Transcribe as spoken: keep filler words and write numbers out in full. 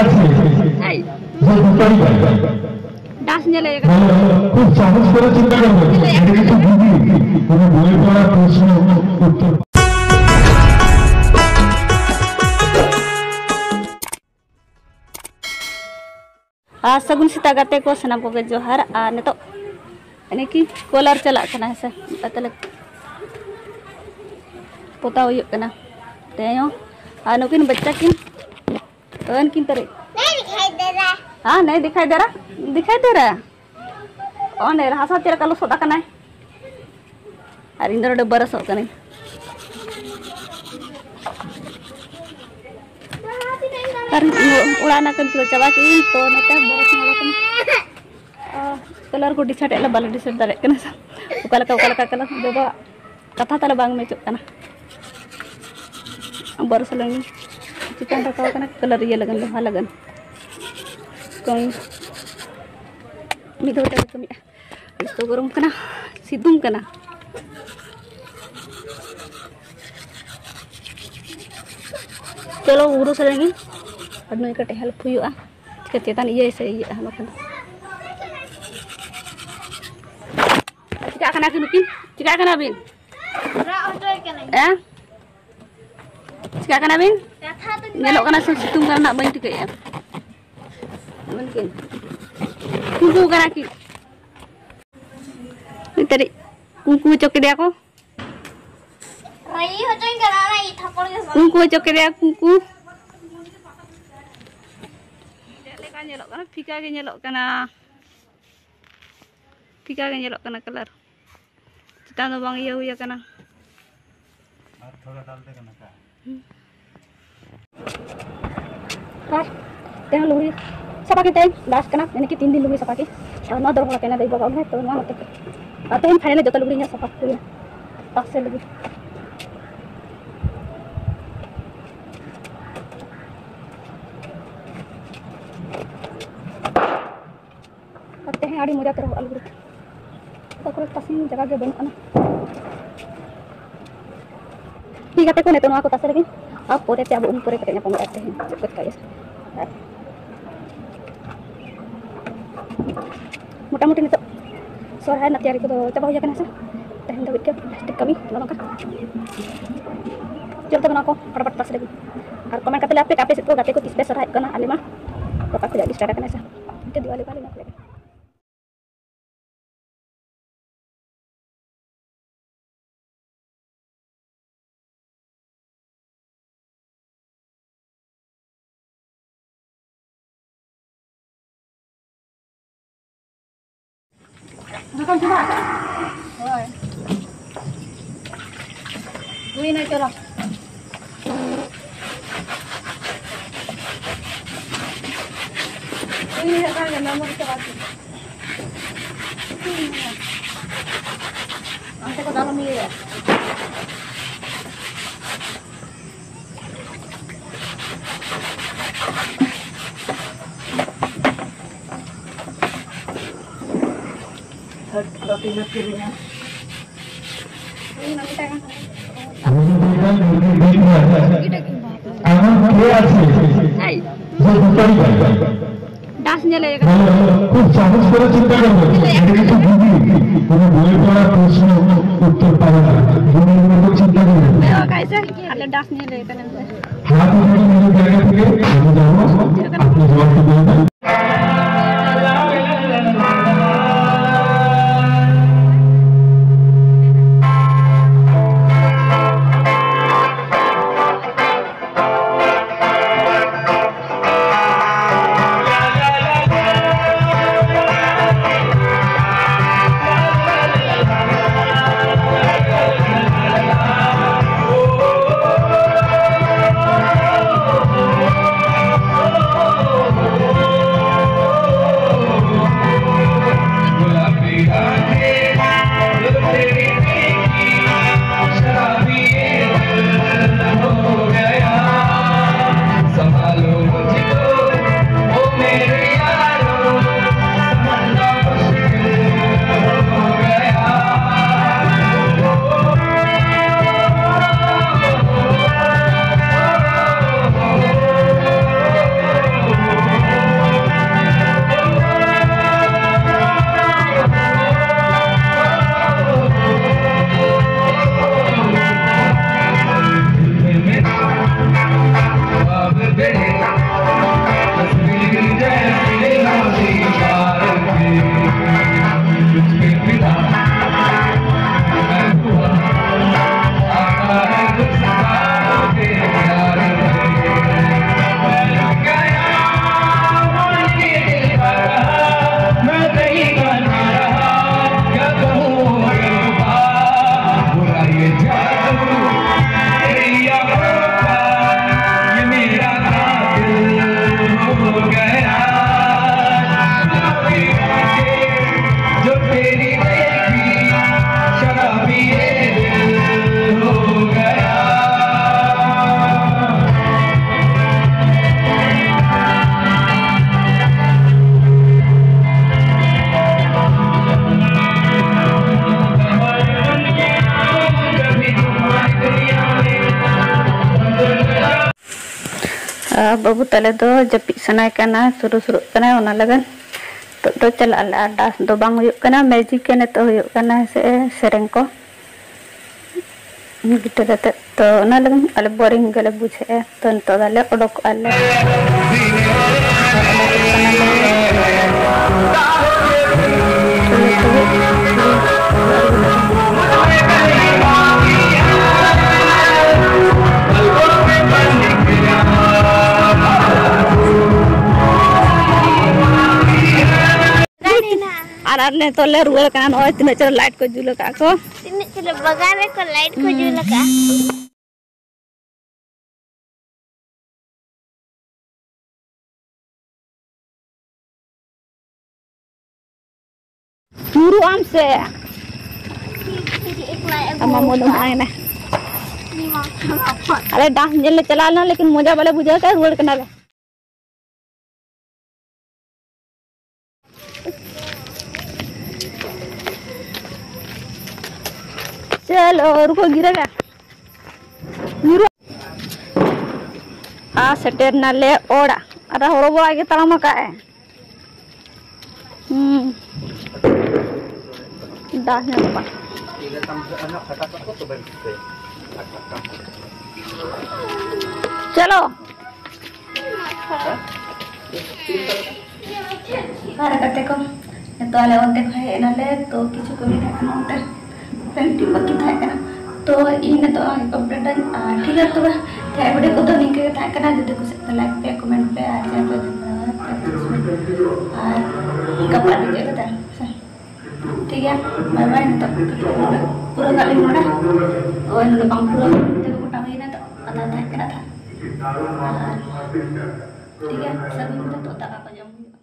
আছে, এই যে দুটোই ভাই। ডান্স নিয়ে লেগে গেল। মানে, খুব সাহস করে চিন্তা করবে। এটা কিন্তু দিদি, কোনো বই পড়া প্রশ্ন উত্তর। ᱟᱨ ᱥᱟᱹᱜᱩᱱ ᱥᱮᱛᱟᱜ ᱜᱟᱛᱮ ᱠᱚ, ᱥᱟᱱᱟᱢ ᱠᱚᱜᱮ ᱡᱚᱦᱟᱨ᱾ ᱟᱨ ᱱᱤᱛᱚᱜ ᱮᱱᱮ ᱠᱤ ᱠᱚᱞᱟᱨ ᱪᱟᱞᱟᱜ ᱠᱟᱱᱟ, ᱦᱮᱸ ᱥᱮ? ᱚᱱᱠᱟ ᱛᱮᱞᱮ ᱯᱚᱛᱟᱣ ᱦᱩᱭᱩᱜ ᱠᱟᱱᱟ ᱛᱮᱦᱮᱧ ᱦᱚᱸ᱾ ᱟᱨ ᱱᱩᱠᱤᱱ ᱵᱟᱪᱪᱟ ᱠᱤᱱ ᱛᱚᱭᱚᱱ ᱠᱤᱱ ᱛᱟᱹᱨᱤ᱾ नहीं दिखाई दे रहा। हाँ, नहीं दिखाई दे रहा, दिखाई दे रहा। ᱚᱸᱰᱮ ᱦᱟᱥᱟ ᱪᱮᱫ ᱞᱮᱠᱟ ᱞᱚᱥᱚᱫ ᱟᱠᱟᱱᱟᱭ᱾ ᱟᱨ ᱤᱧ ᱫᱚ ᱱᱚᱰᱮ ᱵᱟᱨᱚᱥᱚᱜ ᱠᱟᱹᱱᱟᱹᱧ᱾ ᱟᱨ ᱚᱲᱟᱜ ᱨᱮᱱᱟᱜ ᱠᱟᱹᱢᱤ ᱠᱚ ᱪᱟᱵᱟ ᱠᱮᱫᱟᱹᱧ, ᱛᱚ ᱱᱚᱛᱮ ᱵᱟᱨᱚᱥ ᱧᱚᱜ ᱠᱟᱱᱟ᱾ ᱟᱨ ᱠᱟᱞᱟᱨ ᱠᱚ ᱰᱤᱥᱟᱭᱤᱰ ᱮᱫ ᱞᱮ ᱵᱟᱞᱮ ᱰᱤᱥᱟᱭᱤᱰ ᱫᱟᱲᱮᱭᱟᱜ ᱠᱟᱱᱟ᱾ ᱚᱠᱟ ᱞᱮᱠᱟ, ᱚᱠᱟ ᱞᱮᱠᱟ ᱠᱟᱞᱟᱨ ᱵᱟᱵᱟ ᱠᱟᱛᱷᱟ ᱛᱟᱞᱮ ᱵᱟᱝ ᱢᱮᱪᱚᱜ ᱠᱟᱱᱟ᱾ ᱵᱟᱨᱚᱥ ᱞᱟᱹᱜᱤᱫ ᱪᱮᱛᱟᱱ ᱨᱟᱠᱟᱵ ᱠᱟᱱᱟ ᱠᱟᱞᱟᱨ ᱤᱭᱟᱹ ᱞᱟᱹᱜᱤᱫ, ᱞᱳᱦᱟ ᱞᱟᱹᱜᱤᱫ᱾ ᱠᱟᱹᱢᱤ ᱢᱤᱫ ᱫᱷᱟᱣ ᱛᱮᱞᱮ ᱠᱟᱹᱢᱤᱭᱮᱫᱼᱟ᱾ ᱟᱹᱰᱤ ᱥᱚᱠᱛᱚ ᱜᱚᱨᱚᱢ ᱠᱟᱱᱟ, ᱥᱤᱛᱩᱝ ᱠᱟᱱᱟ᱾ ᱪᱚᱞᱚ ᱵᱩᱨᱩ ᱥᱮᱫ ᱨᱮᱜᱮ ᱟᱨ ᱱᱩᱭ ᱠᱟᱹᱴᱤᱡ ᱦᱮᱞᱯ ᱦᱩᱭᱩᱜᱼᱟ᱾ ᱪᱤᱠᱟᱹ ᱪᱮᱛᱟᱱ ᱤᱭᱟᱹ ᱥᱮ ᱤᱭᱟᱹᱜᱼᱟ ᱵᱟᱠᱷᱟᱱ᱾ ᱪᱤᱠᱟᱹᱜ ᱠᱟᱱᱟ ᱠᱤᱱ ᱱᱩᱠᱤᱱ? ᱪᱤᱠᱟᱹᱜ ᱠᱟᱱᱟ ᱵᱤᱱ? ᱨᱟᱜ ᱦᱚᱪᱚᱭ ᱠᱟᱹᱱᱟᱹᱧ᱾ ᱦᱮᱸ? ᱪᱤᱠᱟᱹᱜ ᱠᱟᱱᱟ ᱵᱤᱱ? ᱠᱟᱛᱷᱟ ᱫᱚᱧ ᱧᱮᱞᱚᱜ ᱠᱟᱱᱟ ᱥᱮ ᱥᱤᱛᱩᱝ ᱠᱟᱱᱟ ᱱᱟᱜ ᱵᱟᱹᱧ ᱴᱷᱤᱠᱟᱹᱭᱮᱫᱼᱟ᱾ ᱢᱮᱱᱠᱤᱱ ᱠᱩᱝᱠᱩ ᱠᱟᱱᱟ ᱠᱤᱱ᱾ ᱢᱤᱫ ᱛᱟᱹᱨᱤᱡ ᱠᱩᱝᱠᱩ ᱦᱚᱪᱚ ᱠᱮᱫᱮᱭᱟ ᱠᱚ᱾ ᱨᱟᱹᱭᱤ ᱦᱚᱪᱚᱧ ᱠᱟᱱᱟ, ᱚᱱᱟ ᱤᱧ ᱛᱷᱟᱯᱚᱲ ᱜᱮ ᱥᱟᱱᱟ᱾ ᱠᱩᱝᱠᱩ ᱦᱚᱪᱚ ᱠᱮᱫᱮᱭᱟ ᱠᱩᱝᱠᱩ᱾ ᱪᱮᱫ ᱞᱮᱠᱟ ᱧᱮᱞᱚᱜ ᱠᱟᱱᱟ? ᱯᱷᱤᱠᱟ ᱜᱮ ᱧᱮᱞᱚᱜ ᱠᱟᱱᱟ᱾ ᱯᱷᱤᱠᱟ ᱜᱮ ᱧᱮᱞᱚᱜ ᱠᱟᱱᱟ ᱠᱟᱞᱟᱨ᱾ ᱪᱮᱛᱟᱱ ᱫᱚ ᱵᱟᱝ ᱤᱭᱟᱹ ᱦᱩᱭ ᱟᱠᱟᱱᱟ᱾ ᱟᱨ ᱛᱷᱚᱲᱟ ᱰᱟᱞ ᱫᱮ ᱠᱟᱱᱟ ᱠᱟ᱾ ᱟᱨ ᱛᱮᱦᱮᱧ ᱞᱩᱜᱽᱲᱤ ᱥᱟᱯᱷᱟ ᱠᱮᱫ ᱛᱮᱦᱮᱧ ᱞᱟᱥᱴ ᱠᱟᱱᱟ, ᱭᱟᱱᱤ ᱠᱤ ᱛᱤᱱ ᱫᱤᱱ ᱞᱩᱜᱽᱲᱤ ᱥᱟᱯᱷᱟ ᱠᱮᱫ᱾ ᱟᱨ ᱱᱚᱣᱟ ᱫᱚ ᱨᱚᱦᱚᱲ ᱠᱟᱱᱟ ᱫᱟᱹᱭ ᱵᱟᱵᱟ ᱚᱱᱟ, ᱛᱚ ᱱᱚᱣᱟ ᱱᱚᱛᱮ ᱠᱮᱫ᱾ ᱟᱨ ᱛᱮᱦᱮᱧ ᱯᱷᱟᱭᱱᱟᱞᱤ ᱡᱚᱛᱚ ᱞᱩᱜᱽᱲᱤ ᱤᱧᱟᱹᱜ ᱥᱟᱯᱷᱟ ᱦᱩᱭᱱᱟ ᱛᱟᱥᱮ ᱞᱟᱹᱜᱤᱫ᱾ ᱟᱨ ᱛᱮᱦᱮᱧ ᱟᱹᱰᱤ ᱢᱚᱡᱟ ᱛᱮ ᱨᱚᱦᱚᱲ ᱟᱹᱞᱩ ᱨᱮ᱾ ᱚᱠᱟ ᱠᱚᱨᱮ ᱛᱟᱥᱮ ᱡᱟᱭᱜᱟ ᱜᱮ ᱵᱟᱹᱱᱩᱜ ᱟᱱᱟ᱾ ᱴᱷᱤᱠ ᱜᱮᱭᱟ ᱜᱟᱛᱮ ᱠᱚ, ᱱᱤᱛᱚᱜ ᱱᱚᱣᱟ ᱠᱚ ᱛᱟᱥᱮ ᱞᱮᱜᱮ᱾ ᱟᱨ ᱯᱚᱨᱮ ᱛᱮ ᱟᱵᱚ ᱩᱱ ᱯᱚᱨᱮ ᱠᱟᱛᱮ ᱧᱟᱯᱟᱢ ᱦᱩᱭᱩᱜᱼᱟ ᱛᱮᱦᱮᱧ ᱪᱮᱫ ᱠᱚ ᱪᱤᱠᱟᱹᱭᱟ᱾ ᱢᱚᱴᱟᱢᱩᱴᱤ ᱱᱤᱛᱚᱜ ᱥᱚᱨᱦᱟᱭ ᱨᱮᱱᱟᱜ ᱛᱮᱭᱟᱨᱤ ᱠᱚᱫᱚ ᱪᱟᱵᱟ ᱦᱩᱭ ᱟᱠᱟᱱᱟ ᱥᱮ᱾ ᱛᱮᱦᱮᱧ ᱫᱷᱟᱹᱵᱤᱡ ᱜᱮ ᱯᱞᱟᱥᱴᱤᱠ ᱠᱟᱹᱢᱤ ᱱᱚᱜᱼᱚ ᱱᱚᱝᱠᱟ᱾ ᱪᱚᱞ ᱛᱚᱵᱮ ᱱᱚᱣᱟ ᱠᱚ ᱯᱷᱟᱴᱟᱯᱷᱟᱴ ᱛᱟᱥ ᱞᱟᱹᱜᱤᱫ᱾ ᱟᱨ ᱠᱚᱢᱮᱱᱴ ᱠᱟᱛᱮ ᱞᱟᱹᱭ ᱯᱮ, ᱟᱯᱮ ᱥᱮᱫ ᱠᱚ ᱜᱟᱛᱮ ᱠᱚ ᱛᱤᱥ ᱯᱮ ᱥᱚᱨᱦᱟᱭᱚᱜ ᱠᱟᱱᱟ? ᱟᱞᱮ ᱢᱟ ᱜᱟᱯᱟ ᱠᱷᱚᱱᱟᱜ ᱥᱴᱟᱨᱴ ᱟᱠᱟᱱᱟ ᱥᱮ᱾ ᱤᱱᱠᱟᱹ ᱫᱤᱣᱟᱞᱤ ᱵᱟᱞᱤ ᱱᱚᱣᱟ ᱠᱚ ᱞᱟᱹᱜᱤᱫ᱾ ᱡᱚᱛᱚᱢ ᱪᱟᱵᱟ? ᱦᱳᱭ᱾ ᱦᱩᱭᱱᱟ, ᱪᱚᱞᱚ᱾ ᱦᱩᱭᱱᱟ, ᱪᱟᱵᱟ ᱠᱮᱫᱟ, ᱢᱚᱡᱽ ᱪᱟᱵᱟ ᱠᱮᱫᱟ᱾ ᱦᱩᱭᱱᱟ᱾ ᱚᱱᱛᱮ ᱠᱚ ᱫᱟᱞᱚᱢ ᱤᱭᱟᱹᱭᱟ᱾ এমন কে আছে যে দুটোই করে? ডান্স নিয়ে লেগে গেল। খুব সাহস করে চিন্তা করবে, এটা কিন্তু দিদি কোনো বই পড়া প্রশ্ন উত্তর পাবে না। দিদির মতো চিন্তা করবে। তো গাইস, তাহলে ডান্স নিয়ে লেগে গেল। হাত উঠিয়ে নিজের জায়গা থেকে চলে যাবো। আপনি জবাবটা বলবেন। ᱟᱨ ᱵᱟᱹᱵᱩ ᱛᱟᱞᱮ ᱫᱚ ᱡᱟᱹᱯᱤᱫ ᱥᱟᱱᱟᱭ ᱠᱟᱱᱟ, ᱥᱩᱨᱩ ᱥᱩᱨᱩᱜ ᱠᱟᱱᱟᱭ, ᱚᱱᱟ ᱞᱟᱹᱜᱤᱫ ᱱᱤᱛᱚᱜ ᱫᱚ ᱪᱟᱞᱟᱜ ᱟᱞᱮ᱾ ᱟᱨ ᱰᱟᱱᱥ ᱫᱚ ᱵᱟᱝ ᱦᱩᱭᱩᱜ ᱠᱟᱱᱟ, ᱢᱮᱡᱤᱠ ᱜᱮ ᱱᱤᱛᱚᱜ ᱦᱩᱭᱩᱜ ᱠᱟᱱᱟ, ᱥᱮ ᱥᱮᱨᱮᱧ ᱠᱚ᱾ ᱜᱤᱫᱽᱨᱟᱹ ᱟᱛᱮᱫ᱾ ᱛᱚ ᱚᱱᱟ ᱞᱟᱹᱜᱤᱫ ᱟᱞᱮ ᱵᱳᱨᱤᱝ ᱜᱮᱞᱮ ᱵᱩᱡᱷᱟᱹᱣᱮᱫᱼᱟ᱾ ᱛᱚ ᱱᱤᱛᱚᱜ ᱫᱚ ᱟᱞᱮ ᱚᱰᱚᱠᱚᱜᱼᱟ ᱞᱮ᱾ ᱟᱨ ᱟᱨ ᱱᱤᱛᱚᱜ ᱞᱮ ᱨᱩᱣᱟᱹᱲ ᱠᱟᱱᱟ᱾ ᱱᱚᱜᱼᱚᱭ ᱛᱤᱱᱟᱹᱜ ᱪᱮᱦᱨᱟ ᱞᱟᱭᱤᱴ ᱠᱚ ᱡᱩᱞ ᱟᱠᱟᱫ ᱠᱚ᱾ ᱛᱤᱱᱟᱹᱜ ᱪᱮᱦᱨᱟ ᱵᱟᱜᱟᱱ ᱨᱮᱠᱚ ᱞᱟᱭᱤᱴ ᱠᱚ ᱡᱩᱞ ᱟᱠᱟᱫᱼᱟ᱾ ᱧᱩᱨᱩᱜ ᱟᱢ ᱥᱮ? ᱟᱢ ᱢᱟᱢᱚ ᱫᱚ ᱱᱚᱜᱼᱚᱭ ᱱᱟ᱾ ᱟᱞᱮ ᱰᱟᱱᱥ ᱧᱮᱞ ᱞᱮ ᱪᱟᱞᱟᱣ ᱞᱮᱱᱟ, ᱞᱮᱠᱤᱱ ᱢᱚᱡᱟ ᱵᱟᱞᱮ ᱵᱩᱡᱷᱟᱹᱣ ᱠᱟᱜᱼᱟ, ᱨᱩᱣᱟᱹᱲ ᱠᱟᱱᱟᱞᱮ᱾ ᱪᱚᱞᱚ, ᱨᱩᱠᱳ, ᱜᱤᱨᱟᱹ ᱜᱟ᱾ ᱜᱤᱨᱟᱹ᱾ ᱟᱨ ᱥᱮᱴᱮᱨ ᱱᱟᱞᱮ ᱚᱲᱟᱜ᱾ ᱟᱨ ᱦᱚᱨᱚ ᱵᱚᱨᱟ ᱜᱮ ᱛᱟᱲᱟᱢ ᱟᱠᱟᱫ ᱮ᱾ ᱦᱩᱸ᱾ ᱫᱟᱜ ᱧᱟᱢᱚᱜ ᱠᱟᱱᱟ᱾ ᱪᱚᱞᱚ᱾ ᱟᱨ ᱜᱟᱛᱮ ᱠᱚ, ᱱᱤᱛᱚᱜ ᱟᱞᱮ ᱚᱱᱛᱮ ᱠᱷᱚᱱ ᱦᱮᱡ ᱮᱱᱟᱞᱮ, ᱛᱚ ᱠᱤᱪᱷᱩ ᱠᱟᱹᱢᱤ ᱛᱟᱦᱮᱸ ᱠᱟᱱᱟ ᱚᱱᱛᱮ, ᱯᱮᱱᱴᱤᱝ ᱵᱟᱹᱠᱤ ᱛᱟᱦᱮᱸ ᱠᱟᱱᱟ᱾ ᱛᱚ ᱤᱧ ᱱᱤᱛᱚᱜ ᱱᱚᱣᱟ ᱜᱮ ᱠᱚᱢᱯᱞᱤᱴ ᱟᱹᱧ᱾ ᱟᱨ ᱴᱷᱤᱠ ᱜᱮᱭᱟ ᱛᱚᱵᱮ, ᱛᱮᱦᱮᱧ ᱵᱷᱤᱰᱤᱭᱳ ᱠᱚᱫᱚ ᱱᱤᱝᱠᱟᱹ ᱜᱮ ᱛᱟᱦᱮᱸ ᱠᱟᱱᱟ᱾ ᱡᱩᱫᱤ ᱠᱩᱥᱤᱜ ᱠᱷᱟᱱ ᱞᱟᱭᱤᱠ ᱯᱮ, ᱠᱚᱢᱮᱱᱴ ᱯᱮ, ᱟᱨ ᱪᱮᱱᱮᱞ ᱯᱮ ᱡᱚᱯᱲᱟᱣ ᱯᱮ᱾ ᱟᱨ ᱜᱟᱯᱟ ᱫᱚ ᱪᱮᱫ ᱞᱮᱠᱟ ᱛᱟᱦᱮᱸ? ᱴᱷᱤᱠ ᱜᱮᱭᱟ, ᱵᱟᱭ ᱵᱟᱭ᱾ ᱱᱤᱛᱚᱜ ᱯᱩᱨᱟᱹ ᱠᱟᱜ ᱞᱤᱧ ᱱᱚᱰᱮ᱾ ᱳᱭ ᱱᱚᱰᱮ ᱵᱟᱝ ᱯᱩᱨᱟᱹ ᱛᱮᱜᱮ ᱜᱚᱴᱟ ᱦᱩᱭᱱᱟ᱾ ᱛᱚ ᱠᱟᱛᱷᱟ ᱛᱟᱦᱮᱸ ᱠᱟᱱᱟ ᱛᱷᱟ᱾ ᱟᱨ ᱴᱷᱤᱠ ᱜᱮᱭᱟ, ᱥᱟᱹᱜᱩᱱ ᱧᱤᱫᱟᱹ᱾ ᱛᱚ ᱫᱟᱠᱟ ᱠᱚ ᱡᱚᱢ ᱦᱩᱭᱩᱜᱼᱟ᱾